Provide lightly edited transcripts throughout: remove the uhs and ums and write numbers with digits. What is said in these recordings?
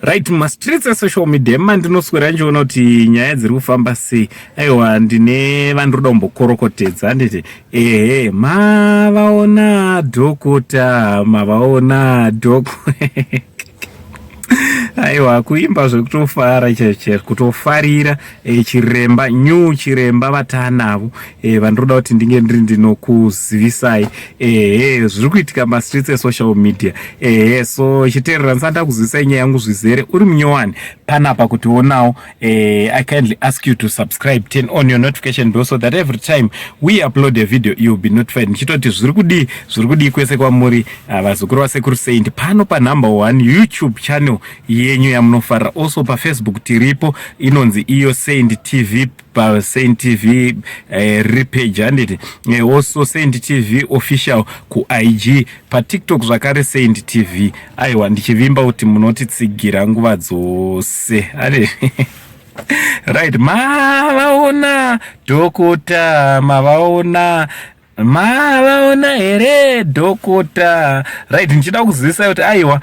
Right, mumastreets esocial media mandinoswera ndichiona kuti nyaya dziri kufamba sei. Aiwa, ndine vandiroda kumbokorokotedza, handiti? Ehe, mavaona dhokota, mavaona dhoko. Aiwa, kuimba zvekutofara chaizvo, kutofarira chiremba, new chiremba vatanavo vandiroda kuti ndinge ndiri ndinokuzivisai ehe zviri kuitika mastreets esocial media. Ehe, so chiteerera ndisati ndakuzivisai nyaya yangu zvizere. Uri munyowani panapa kuti onawo, I kindly ask you to subscribe, turn on your notification bell so that every time we upload a video you'll be notified. Ndichitoti zviri kudii, zviri kudii kwese kwamuri, vazukuru vaSekuru Saint pano panumber one YouTube channel yenyu yamunofarira. Also paFacebook tiripo, inonzi iyo Saint TV, paSaint TV riri page, handiti? Also Saint TV Official kuIG, paTikTok zvakare Saint TV. Aiwa, ndichivimba kuti munotitsigira nguva dzose, ane right. Mavaona dhokota, mavaona, mavaona here dhokota? Right, ndichida kuzivisai kuti aiwa,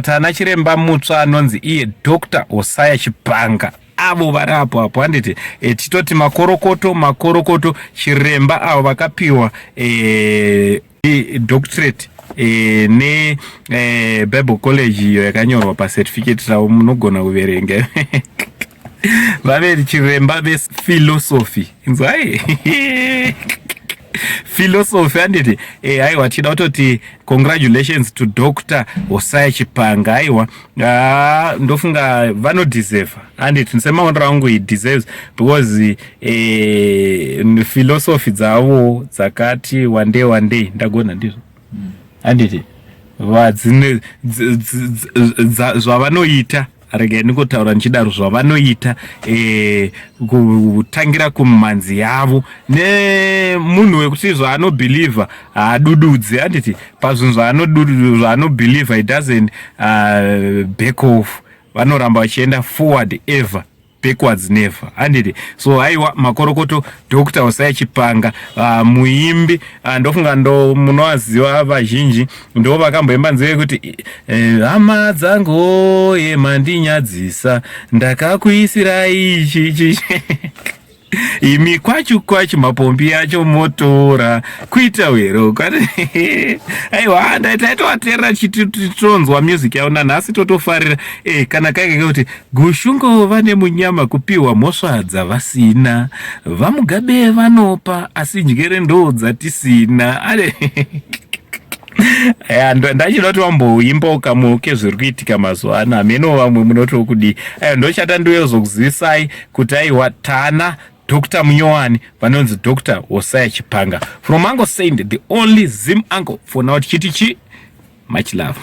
tana chiremba mutsva anonzi iye Dr Hosaya Chipanga, avo vari apo apo, handiti? Titoti makorokoto, makorokoto chiremba, avo vakapiwa doctorate ne Bible College iyo yakanyorwa pacertificate ravo, munogona kuverenga. Vave chiremba vephilosophy, inzwai, philosophy, handiti? Aiwa, tichida kutoti congratulations to Dr Hosaya Chipanga. Aiwa, ndofunga vanodeserve, handiti? Semaonero angu, he deserves because philosophy dzavo dzakati wandei wandei, ndagona ndizvo, handiti? Vadzine zvavanoita, regai ndingotaura ndichidaro, zvavanoita kutangira kumhanzi yavo nemunhu wekuti zvaanobhilivha haadududzi, handiti? Pazvinhu zvaanobhilivha, it doesn't back off. Vanoramba vachienda forward ever, backwards never, handiti? So aiwa, makorokoto Dr Hosaya Chipanga, muimbi, ndofunga ndo munovaziva vazhinji, ndo vakamboimba nziyo yekuti "Hama dzangu yemandinyadzisa, ndakakuisirai ichi ichi, imi kwachu kwachu, mapombi acho motora kuita wero." Aiwa, taitovateerera tichitonzwa music yavo, nanhasi totofarira. Kana kaike kuti "Gushungo vane munyama kupiwa mhosva dzavasina, VaMugabe vanopa asi njere ndo dzatisina." Ndachida kuti vamboimbawo kamwe kezviri kuitika mazuva ano. Hameno vamwe munoti kudii. Aiwa, ndochata ndiwezokuzivisai kuti aiwa, tana Dr Munyowani vanonzi Dr Hosaya Chipanga. From Uncle Saint, the only Zim uncle for now, tichiti chi much love.